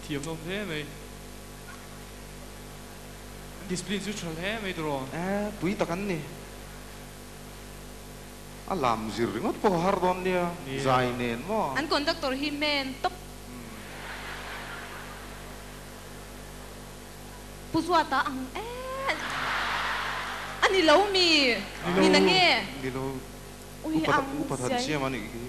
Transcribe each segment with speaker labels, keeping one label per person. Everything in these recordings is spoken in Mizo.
Speaker 1: Thiam hlawm hle mai. Discipline chu tha hle mai tawh rawh.
Speaker 2: Eh, pui tak an ni. A lam zir ringawt pawh a har dawn nia, zai nen maw?
Speaker 3: An conductor hi men tawp. Pu Zuata ang eh a ni lo mi? Ni na nge?
Speaker 2: Ni lo.
Speaker 3: Ui ang
Speaker 2: Upa than
Speaker 3: siai.
Speaker 2: siam a nih hi.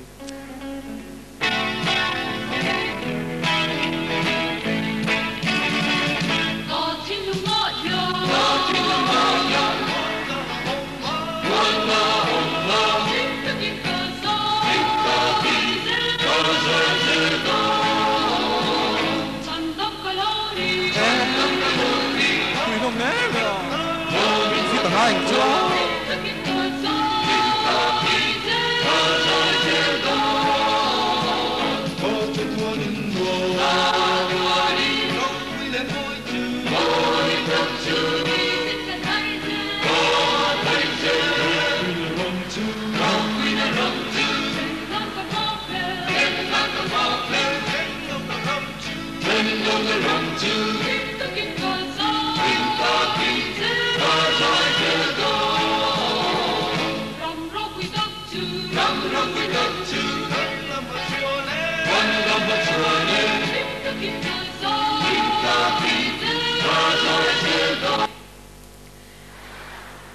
Speaker 2: Fit a ngai ang chu a.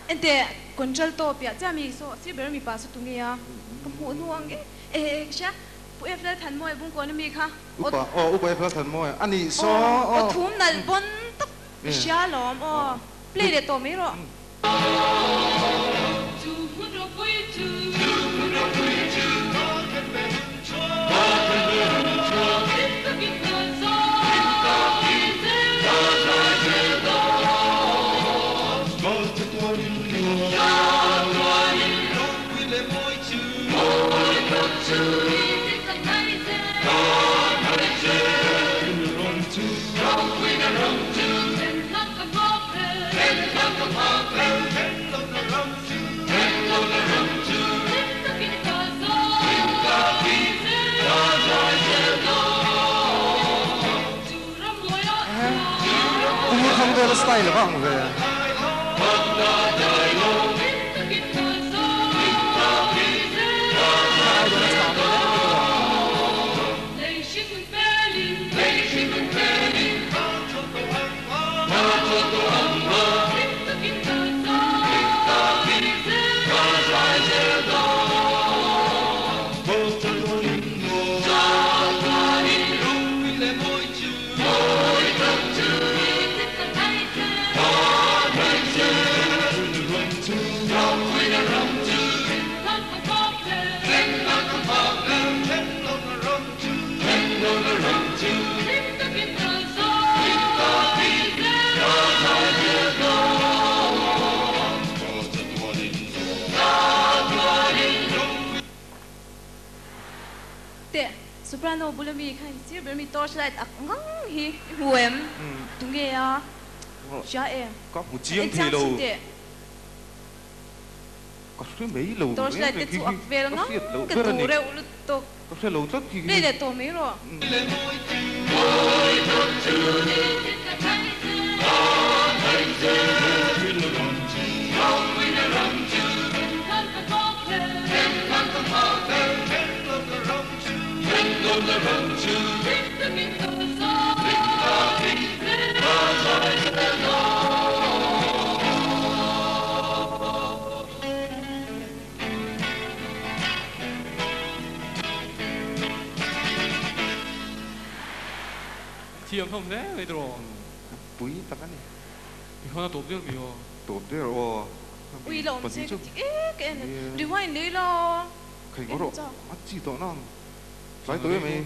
Speaker 3: Enteh, contralto piah chiah mi saw sir ber mipa saw tunge a ka hmuh hnu ang e eh eh ka hria Pu Eflal Thanmawia bungkawn ami kha
Speaker 2: Upa aw Upa Eflal Thanmawia a nih saw aw.
Speaker 3: Aw thum nalh pawn tak ka hria alawm aw play leh tawh mai rawh.
Speaker 2: Pu Thangvela style a va ang ve.
Speaker 3: Teh, soprano bula mi kha hi sir ber mi torch light ak ngang hi i hmu em? Tunge a hria em?
Speaker 2: Ka hmu chiang thei lo. Ka hre mai lo
Speaker 3: Torch light te chu ak vel ngang ka duh reuh lutuk.
Speaker 2: Ka hre lo tlat khi.
Speaker 3: Play leh tawh mai rawh.
Speaker 1: Thiam hlawm hle mai tawh.
Speaker 2: Pui tak a ni.
Speaker 1: I hawn a tawp der mi aw.
Speaker 2: Tawp der aw.
Speaker 3: Ui la awm se ka ti ek en. Rewind leh ila.
Speaker 2: Khai ngaw rawh. A chi tawh nang. Tlai tawh em mai.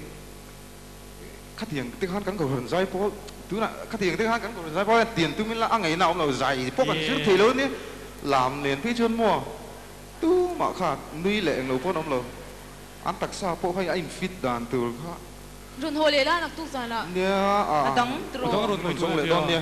Speaker 2: Khatiang te khan kan kohhran zai pawh tunah khatiang te khan kan kohhran zai pawh hian tian tum ila a ngaihna a awm lo zai pawh kan zir thei lo a nia lam nen phei chuan maw tumah kha nui leh englo pawh an awm lo an taksa pawh kha a in fit dan tur kha
Speaker 3: Rawn haw leh la naktuk zanah
Speaker 2: nia
Speaker 3: a dang tawh.
Speaker 2: A dang rawn zawng leh dawn nia.